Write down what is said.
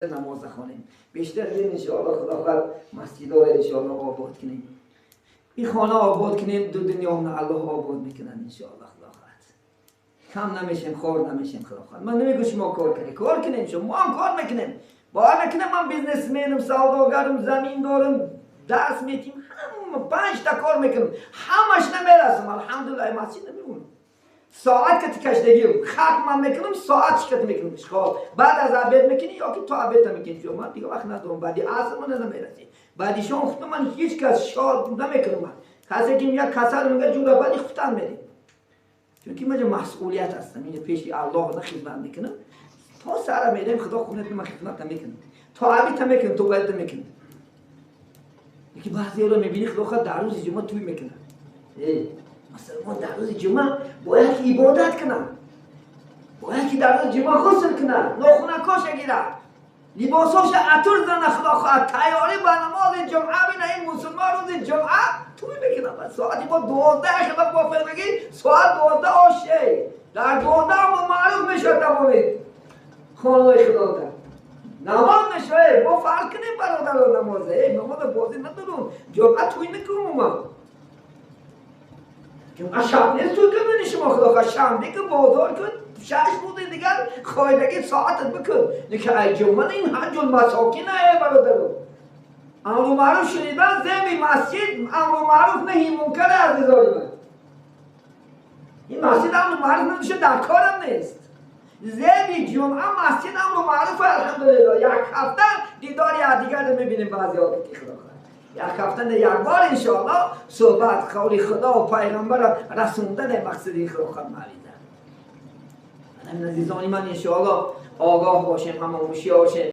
Намоз нахонем. Бештар бин, иншоалло, Худо хоҳад, масҷидоро иншоалло обод кунем. Ин хона обод кунем, ду дунёмона Аллоҳ обод мекунад, иншоалло, Худо хоҳад. Кам намешем, хор намешем, Худо хоҳад. Ман намегӯ шумо кор кунед, кор кунем, шумо, мо ҳам кор мекунем. Бовар мекунем, ман бизнесменам, савдогарам, замин дорам, дарс метим, ҳама панҷта кор мекунам, ҳамаш намерасам, алҳамдулилла, масҷид намемонам. Соат ки каштагим хатман мекунам, соат шикат мекунам. Хоб, баъд аз обед мекунӣ ё ки то обед мекунӣ, чун ман дига вақт надорам. Баъди аср ман намерасӣ, баъди шом хутба ман ҳеҷ кас шод намекунам. Ман касе ки як касал мега, ҷура баъди хуфтан мерем, чунки ман масъулият ҳастам, ин пеши Аллоҳ на хизмат мекунам. То сара мерем, Худо хунат, ман хизмат мекунам, то обита мекунам, то бояд мекунам. Яки баъзеро мебинӣ, Худо хоҳад, дар рӯзи ҷумъа туй мекунад. Мусулмон дар рӯзи ҷумъа бояд ки ибодат кунад, бояд ки дар рӯзи ҷумъа ғусл кунад, нохунакоша гирад, либосоша атур зана, Худо хоҳад, тайёрӣ ба намози ҷумъа бина. Ин мусулмон рӯзи ҷумъа туй мекунад, соати бо 12 хилоф бофиқ мегӣ, соат 12 оше дар 12 маъруф мешавад, тамоми хонаҳои Худода намоз мешавад. Мо фарқ кунем, бародаро, намозе намоза бозӣ надорум. Ҷумъа туй накунум, ман ҷумъа шаб нест туй кардани шумо. Худо хоҳад, шанбе ки бозор кун, 6 рӯзи дигар хоидагӣ соатат бикун, лекин ай ҷумъа ин ҳаҷул масокин. Ай бародаро, амру маъруф шунидан земи масҷид, амру маъруф наҳи мункар. Азизони ман, ин масҷид амру маъруф надошта дар корам нест. Зеби ҷумъа масҷид амру маъруф, алҳамдулилло, як ҳафта дидори якдигарро мебинем. Баъзеҳо ки, Худо хоҳад, як ҳафта не, як бор иншоалло суҳбат, қавли Худо ва пайғамбарро расондане мақсади, Худо хоҳад, мавиза. Азизони ман, иншоалло, огоҳ бошем, ҳама ҳушёр бошем.